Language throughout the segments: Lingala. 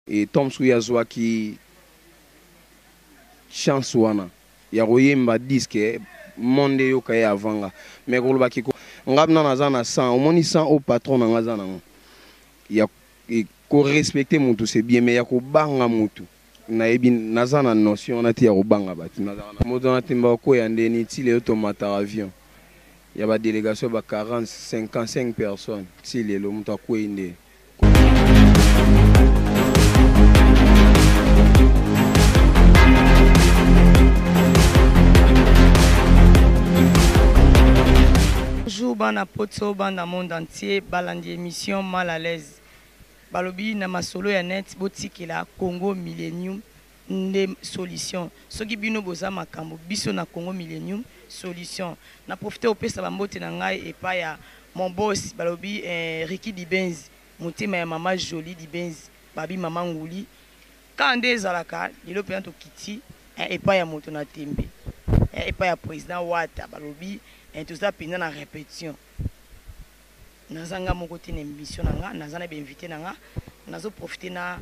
Et Tom Suya azwaki chance wana ya koyemba disque monde eyoka ye avant nga. Mais koloba ki nga na naza na 100, omoni 100 au patron na nga za nango. Ya ko respecter mutu c'est bien mais ya kobanga mutu. Nayebi naza na notion wana ti ya kobanga bato. Moto na temba koya ndeni ti lelo tomataka avion. Ya ba délégation ba 40 55 personnes ti lelo moto akwei nde. Bonjour bana poto bana monde entier balandi émission mal à l'aise balobi na masolo ya net botikela Congo Millennium nde solution soki bino boza makambo biso na Congo Millennium solution na profite opesa bambote na ngai epai ya mon boss balobi Ricky Dibenzi motema ya mama Jolie Dibenzi babi mama Nguli kaka nde ezalaka lelo mpenza tokiti epai ya moto na tembe epai ya président Wata balobi toza mpenza na répétition. Naza nga moko te na émission na nga, naza na ba invité na nga, nazo profiter na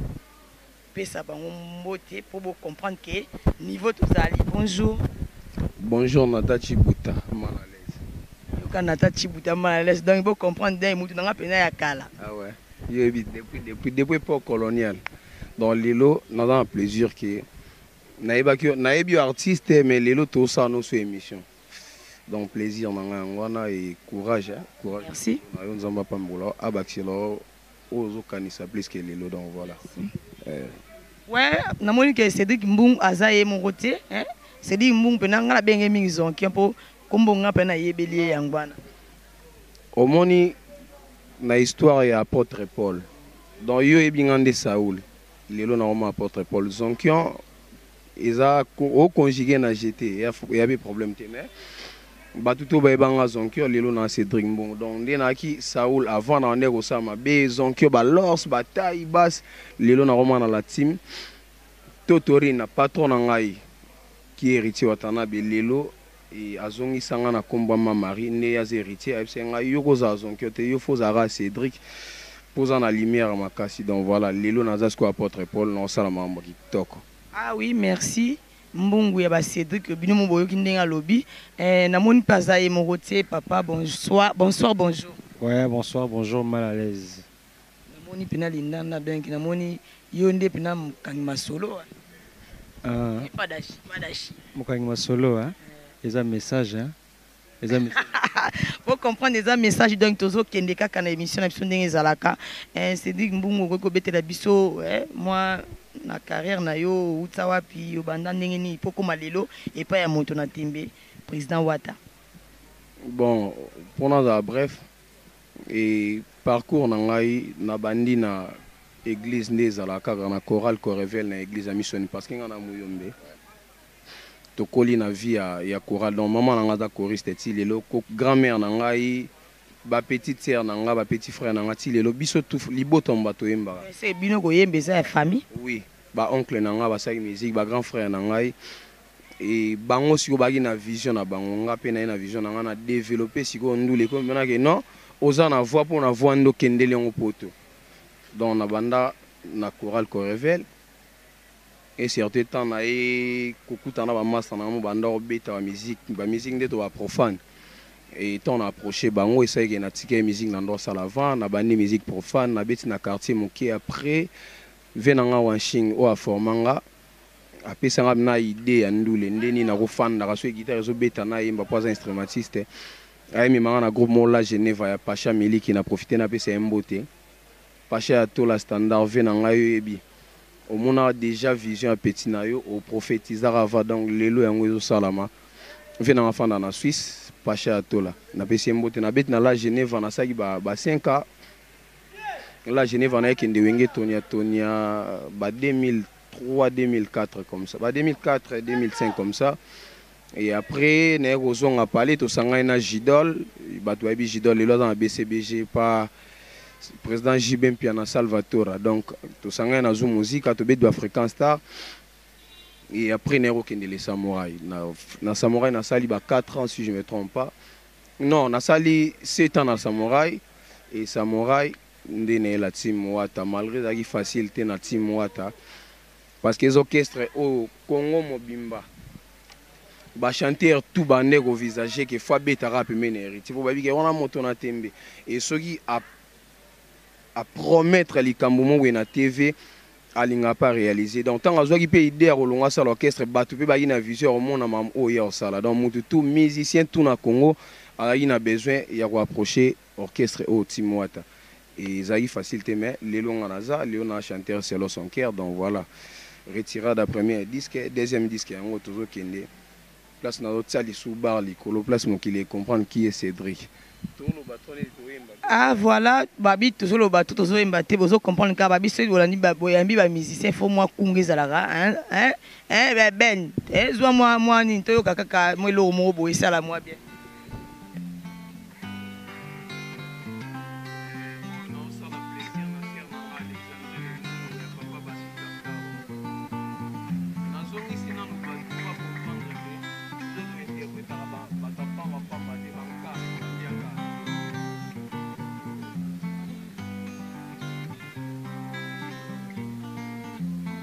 pesa bango mbote po bo comprendre que niveau tozali. Bonjour. Bonjour Nata Chibuta, mal à l'aise. Yoka Nata Chibuta mal à l'aise, donc bo comprendre ndenge mutu na nga pena ya kala. Ah ouais. Yebi depuis époque coloniale. Donc lelo naza na plaisir que nayebaki nayebi artiste mais lelo tosala no so émission. Donc plaisir na nga yango wana et courage hein, courage. Merci. Na yo Nzambe apambola abakisela oyo ozokanisa plus que lelo, donc voilà. Ouais, namoni que Cédric Mbungu aza ye moko te, hein? Cédric Mbungu pena nga na benge mingi zonki mpo kombo nga pena yebeli ye yango wana. Omoni na histoire ya apôtre Paul. Donc yo yebi nga nde Saoul, lelo na roma apôtre Paul. Zonkion eza o conjugué na GT, ya be problème te mais bato to bayebanga Zonkio lelo na Cédric Mbongo. Donc nde naki Saoul avant na nde kosala be Zonkio ba lors ba taille basse lelo na roma na la team Totorina patron na ngai qui est héritier Watanabe lelo et azongisa nga na kombo ma Marie nde ya héritier ayebisa ngai yo kozala Zonkio te yo fozara Cédric poza na lumière makasi. Donc voilà lelo naza siko apôtre Paul na osala mambo kitoko. Ah oui, merci Mbungu ya ba Cédric bino mo boyoki ndenge alobi namoni pa za ye moko te papa. Bonsoir, bonsoir, bonjour. Ouais, bonsoir, bonjour, mal à l'aise. Namoni pena lindanda donc namoni yo nde pena mokangi masolo. Padashi, padashi. Mokangi masolo hein. Eza message hein. Eza message. Faut comprendre eza message donc tozo kende kaka na émission na biso ndenge ezalaka. Cédric Mbungu okoki kobetela biso moi na carrière na yo outsa wapi yo banda ndenge nini po koma lelo epai ya moto na tembe président Wata. Bon, pour na bref et parcours na ngai na bandi na église nde ezalaka kaka na chorale Corevel na église ya Mission parce que nga na Muyombe tokoli na vie ya chorale. Donc maman na nga aza choriste ti lelo, grand-mère na ngai, ba petite sœur na nga, ba petit frère na nga ti lelo biso tout libota mba toyembaka. C'est bino koyemba eza ya famille? Oui, ba oncle na nga basaki musique, ba grand frère na ngai et bango siko baki na vision na bango, nga pe na ye na vision na nga na développer siko ndule ko mena ke non oza na voix pour na voix ndo kendeli yango poto. Donc na banda na chorale Corevel et certain temps na ye kokuta na ba master na banda obeta ba musique nde to ba profane. Et tant on a approché bango et ça que na ticket musique na ndo sala avant na bandi musique profane na beti na quartier moké après venanga wanshing o a formanga apesa nga na idée ya ndule ndeni na kofanda ka so guitare ezo beta na yemba po aza instrumentiste ayemi manga na groupe Mola Geneva ya Pacha Miliki na profiter na pesa mbote Pacha ya tola standard ve na ngai yebi omona déjà vision ya petit na yo o prophétisera avant donc lelo yango ezo salama ve na fanda na Suisse Pacha ya tola na pesa mbote na beti na la Geneva na saki ba 5 ans la Geneva na ekende wenge tonia tonia ba 2003 2004 comme ça ba 2004 2005 comme ça. Et après na kozonga parler to sangai na Jidol bato bayebi Jidol lelo aza na BCBG pa président JB Mpiana Salvatore. Donc to sangai na Zoom Musica to bedu African Star. Et après na kokende les samouraï na samouraï na sali ba 4 ans si je me trompe pas. Non, na sali 7 ans na samouraï et samouraï. Nde nayela Team Wata malgre ezalaki facile te na Team Wata parce que eza orchestre oyo Congo mobimba ba chanteurs tout bande ko visager que faut abeta kaka pembeni ya Heritier po bayebi ke wana moto na tembe et soki a a promettre likambo moko boye na TV alingaka pe a realiser donc tango azuaki pe idee ya kolongwa asala orchestre batu pe bayaki na vision ya komona makambo oyo ye akosala donc mutu tout musicien tout na Congo azalaki na besoin ya ko approcher orchestre oyo Team Wata ezalaki facile te mais lelo nga naza lelo na chanteur selon son cœur donc voilà retirada première disque deuxième disque yango tozo kende place nazo tia lisusu barre likolo place mokili e comprendre qui est Cedric toloba trop neti toyemba Ah voilà babi tozoloba to tozoyemba te bozo comprendre kaka babi soki bolandi boyambi ba musicien faut mwa kunga ezalaka hein hein hein ben eh, zwa mwa mwa nini toyoka kaka mwa eloko moko boye esala mwa bien.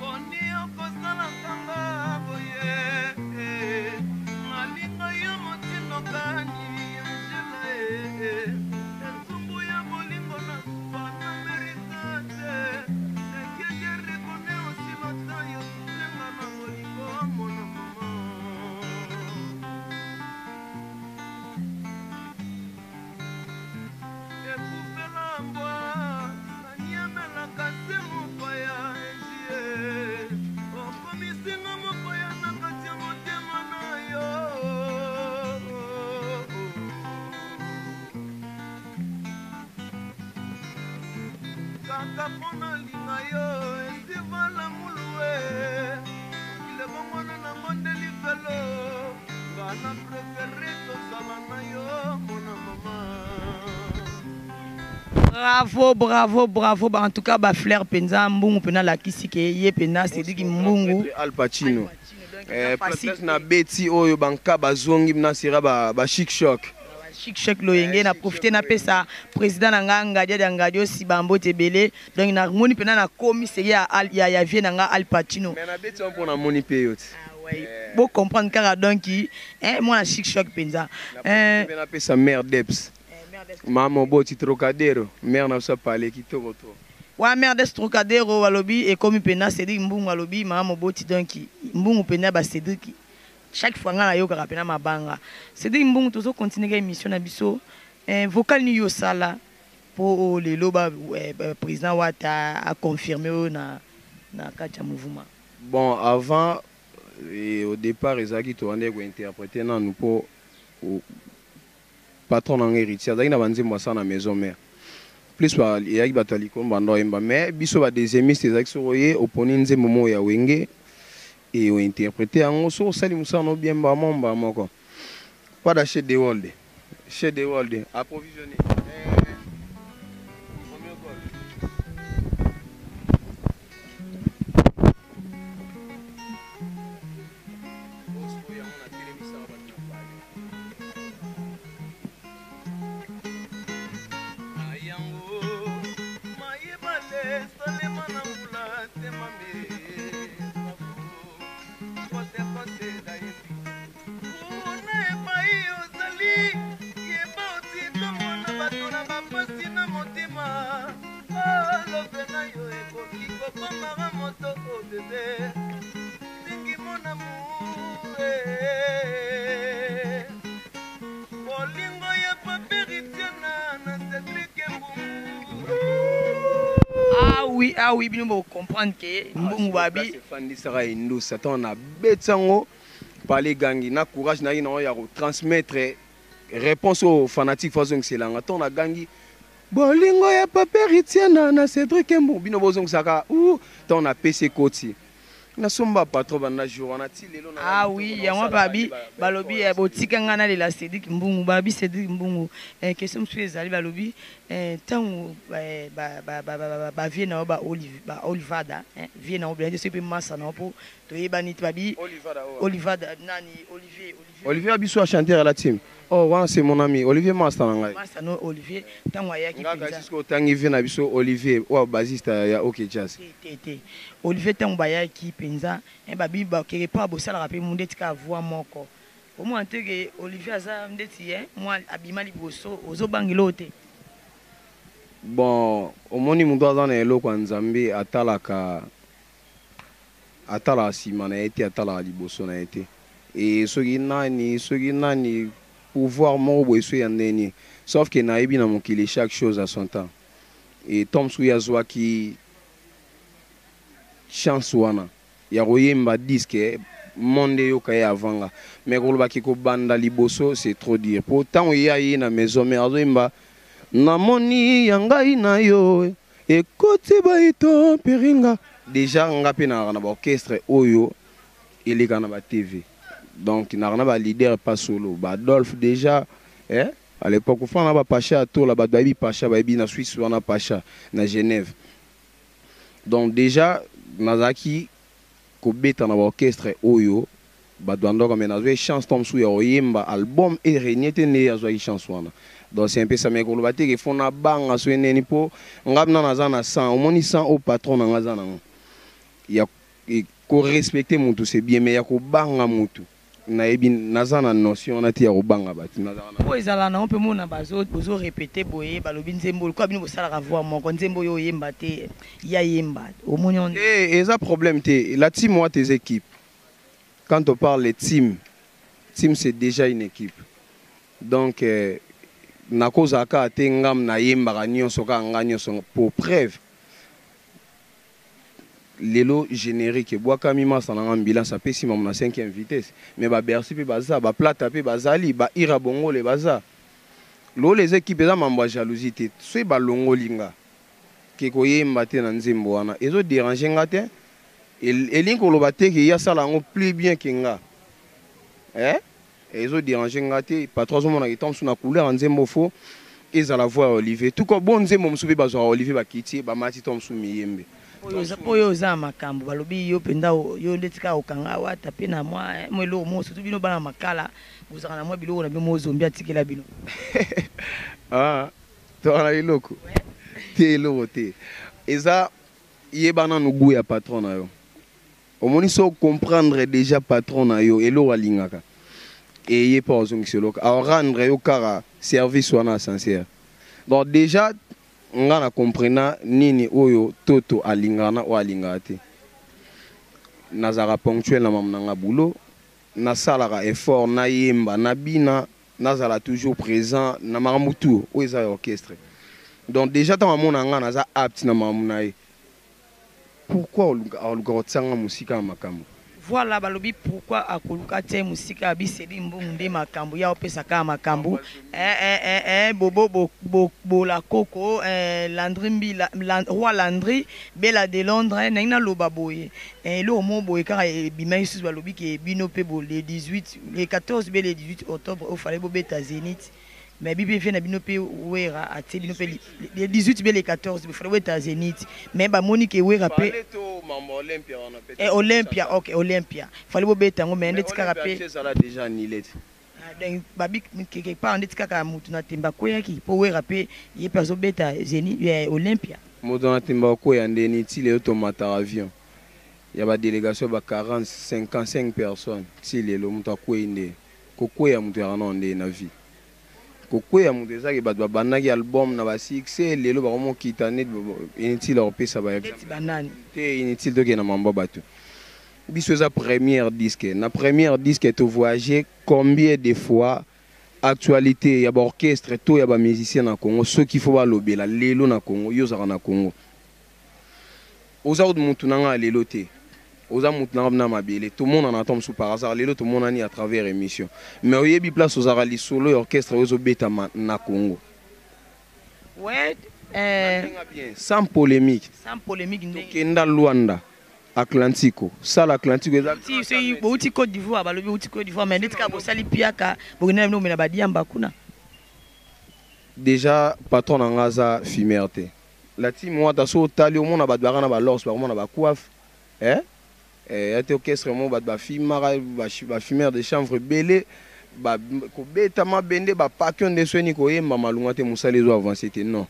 Boni okosalaka nga boye eh, nalinga yo motindo kani Angela eh, etumbu ya bolingo nazwa na merita te eke je reconnais aussi longtemps yo souffle nga na bolingo mona mama. Ekufela mbwa sani amelaka se mopaya ejie okomisi nga mopaya na kati ya motema na yo kaka mpo nalinga yo esivala mulue mokili ebongwana nango nde lifelo nga na prefere tozala na yo mona mama. Bravo bravo bravo ba en tout cas ba fleurs penza mbungu pena alakisi ke ye pena Cedric mbungu Al Pacino eh, place na beti oyo banka bazongi na sera ba, ba chic choc chic choc loyenge na profiter na pesa président na nga ngadia dia ngadio si ba mbote ebele donc na moni pena na komi seri ya ya, ya vie na nga Al Pacino mais na beti on pona moni pe yo ti ah ouais bo comprendre kaka donc eh mwana chic choc penza eh na pesa mère Debs Mama oboti Trocadero, mère na biso ya palais kitoko trop. Wa mère des Trocadero balobi ekomi pena Cedric Mbungu alobi mama moboti donc Mbungu pena ba Cedric chaque fois nga nayokaka pena mabanga Cedric Mbungu tozo continuer ka emission na biso eh, vocal ni yo sala po lelo ba eh, président Wata a confirmer oyo na na kati ya mouvement. Bon avant et au départ ezalaki tobandaki ko interpreter nanu po Patron na nga Heritier azalaki na ba nzembo asala na maison mère plus ba eyaki bato ya likolo banda oyemba mais biso ba deuxièmiste ezalaki soki oye oponi nzembo moko ya wenge et o interpreter yango soki osali mosala no bien mbala moko mbala moko pada chez de world chez de world approvisionner eh, premier goal. Na yango mayebale salema na mbula te mame kuna epai ozali yeba otika mwana bato na bapasi na motema alobe na yo ekoki kokomaka moto o bebe mingi mon amour eh. Bolingo ya Papi Ritiana na Cedric Mbungu. Ah oui, ah oui, bino bo comprendre que Mbungu babi. Efandisaka indusa ntango nabeti yango pale gangi na courage nayaki nango ya kotransmettre réponse oyo fanatique fo azongisela nga ntango nagangi bolingo ya Papi Ritiana na Cedric Mbungu bino bozongisaka u ntango napesi ekoti. Nasomba patron banda jour wana ti lelo na Ah oui, yango babi balobi eh, botika nga nalela Cédric Mbungu, balobi Cédric Mbungu. Eh, question mosusu ezali balobi eh, ntango eh, ba ba ba ba, ba, ba vie na yo ba Olive ba Olivada eh, vie na yo bien soki mpe masa na yo mpo toyebani te babi Olivada oyo. Olivada nani Olivier Olivier Olivier biso a chanteur à la team. Oh wana c'est mon ami Olivier Master na ngai. Masa no Olivier ntango ayaki Nga mpenza kasi otangi vie na biso Olivier oyo bassiste ya OK Jazz. Te te te Olivier ntango bayaki mpenza eh, babi ba quelque part bosalaka mpe mu ndeti kaka voix moko omona te ke Olivier aza ndeti eh, mwa abima liboso ozobangela oyo te. Bon, omoni moto aza na eloko ya Nzambe atalaka atalaka nsima na ye te, atalaka liboso na ye te. E soki nani soki nani pouvoir moko boye so ya ndeni, sauf que nayebi na mokili chaque chose à son temps. E Tom soki azwaki chance wana ya koyemba disque monde eyoka ye avant nga, mais kolobaki kobanda liboso c'est trop dire, po ntango ye aye na maison mais azoyemba namoni ya ngai na yo ekoti baito piringa déjà nga mpe nalaka na baorchestre oyo eleka na ba TV, donc nalaka na ba leader pas solo ba Adolphe déjà eh? À l'époque ofana na ba Pacha ya Tola, bato bayebi Pacha, bayebi na Suisse wana Pacha na Genève. Donc déjà nazalaki kobeta na baorchestre oyo bato bandoko, mais nazwaki chance to mosusu ya koyemba album e régné te nde azwaki chance wana. Donc c'est un peu ça, mais koloba te ke fo nabanga so eneni mpo nga na naza na sang, omoni sang oyo patron na nga aza nango ya korespecte motu c'est bien, mais ya kobanga motu nayebi naza na notion wana te ya kobanga bato nazala na Po ezala nango mpe mona bozo répéter boye balobi nzembo lokola bino bosalaka voix moko nzembo oyo oyemba te ya yemba omoni on Eh, eza problème te. La team wa tes équipes, quand on parle de team, team c'est déjà une équipe. Donc euh, nakozala kaka te ngam nayembaka nyonso kaka nga nyonso. Pour preuve, lelo générique ebwakami masa nanga ambulance apesi mamo na 5e vitesse, mais babercy mpe baza, baplata mpe bazali, baira bongole baza. Lokola eza équipe, eza mambo ya jalousie te. Soki balongoli nga ke koyemba te na nzembo wana, ezoderange nga te. Elingi koloba te ke ye asala yango plus bien ke nga, eh? Ezoderange nga te. Patron azomonaka etan mosusu na couleur ya nzembo fo ezala voix ya Olivier, tout comme bon nzembo mosusu mpe bazwaka Olivier, bakiti ye bamati to mosusu miyembe. Mpo oyo oza na makambo balobi yo mpenza yo ndeti kaka okanga wata mpe na mwa eh, mwa eloko moko, surtout bino bana makala bozalaka na mwa biloko na bino mozombi atikela bino. Ah, toka na eloko te, eloko te. Eza yeba nanu goût ya patron na yo. Omoni so comprendre déjà patron na yo eloko alingaka, eye mpo azongisa eloko aorendre yo kaka service wana sincère. Donc déjà nga na comprena nini oyo toto alingaka na oyo alingaka te. Nazalaka ponctuel na mamu na nga boulot, nasalaka effort nayemba, nabina, nazala toujours présent na makambo tout oyo eza ya orchestre. Donc déjà ntango amona nga naza apte na makambo na ye, pourquoi aluka kotianga mosika ya makambo? Voilà, balobi pourquoi akoluka te mosika ya bisedi mbongo nde makambo ya opesa kaka makambo eh, eh, eh, eh, bobo bo, bo, bola koko eh, Landry Mbila roi Landry Bela de Londres eh, nangi naloba boye eh, eloko moko boye kaka ebimaki lisusu balobi ke bino mpe bo le 18 le 14 be le 18 octobre ofale bobeta Zénith, mais bipe vie na bino mpe Wera atie bino mpe le 18 be le 14 bofale bobeta Zénith, mais bamoni ke Wera mpe Fallait to mambo Olympia wana peut-être. Eh, Olympia, ok, Olympia fale bobeta yango, mais ndeti kaka mpe ezala déjà annulé. Ah, donc babi quelque part ndeti kaka mutu na temba akweyaki mpo Wera mpe ye mpe azobeta Zénith eh, Olympia. Moto na temba akwea ndeni? Ti lelo tomataka avion ya badélégation ba 40 55 personnes, ti lelo moto akwei nde kokweya moto yaka nao nde na vie. Kokweya moto ezaki bato babandaki album na basuccès, lelo bakomokita neti inutile akopesa ba neti banani? Te, inutile tokende na mambo ya bato. Biso eza première disque, na première disque tovoyage combien de fois. Actualité ya baorchestre to ya bamusicien na Congo, soki fo balobela lelo na Congo, yo ozalaka na Congo, oza mutu na nga lelo te, oza mutu na nga na mabele. Tomonana ata mosusu par hasard, lelo tomonani à travers émission, mais oyebi place ozalaka lisolo ya orchestre oyo ezobetama na Congo. Ouais, bien, sans polémique. Sans polémique ndenge Tokenda Luanda. Atlantico, salle Atlantico eza. Bouti Côte d'Ivoire, balobi bouti Côte d'Ivoire, mais neti kaka bosali piaka, bokende na bino komela badiamba kuna. Déjà patron na nga aza fumeur te. La team Wata so otali omona bato baka na ba lors, bakomona ba coiffe, eh eh ya te orchestre moko bato bafimaka, ba fumeur de chanvre ebele, ba kobeta mabende ba pakio nde sweni koyemba malunga te, mosala ezo avancer te, non.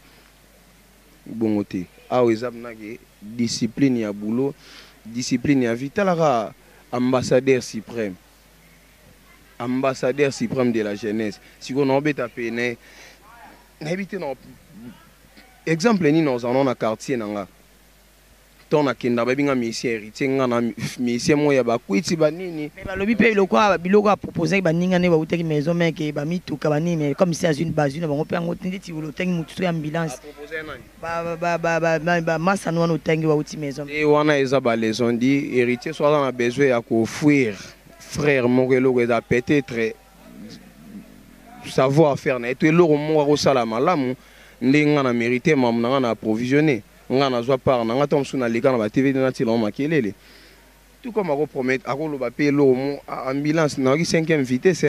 Bongo te. Awa eza pena ke discipline ya boulot, discipline ya vie. Tala kaka ambassadeur supreme. Ambassadeur supreme de la jeunesse. Sikoyo nao beta pene. Nayebi te na exemple nini nakozala nao na quartier na nga. Temps na kenda bayebi nga musicien Heritier, nga na musicien moko ya ba kwiti ba nini. Mais balobi pe lokola biloko a proposaki baninga nde bawutaki maison mère ke ba mituka ba nini, mais comme si azui bazui na bango pe yango te, ndeti otangi mutu soki ambulance. A proposer nani? Ba masano wana otangi bawuti maison mère. Te wana eza ba les on dit, Heritier soki aza na besoin ya ko fuir frère moko eloko eza peut etre savoir faire na ye to eloko moko akosala malamu nde nga na merite mamu na nga na approvisionner. Nga nazwa part na nga tango mosusu naleka na ba TV te natiela yango makelele. Tout comme ako promettre akoloba pe eloko moko ah ambulance nayoki cinquième vitesse.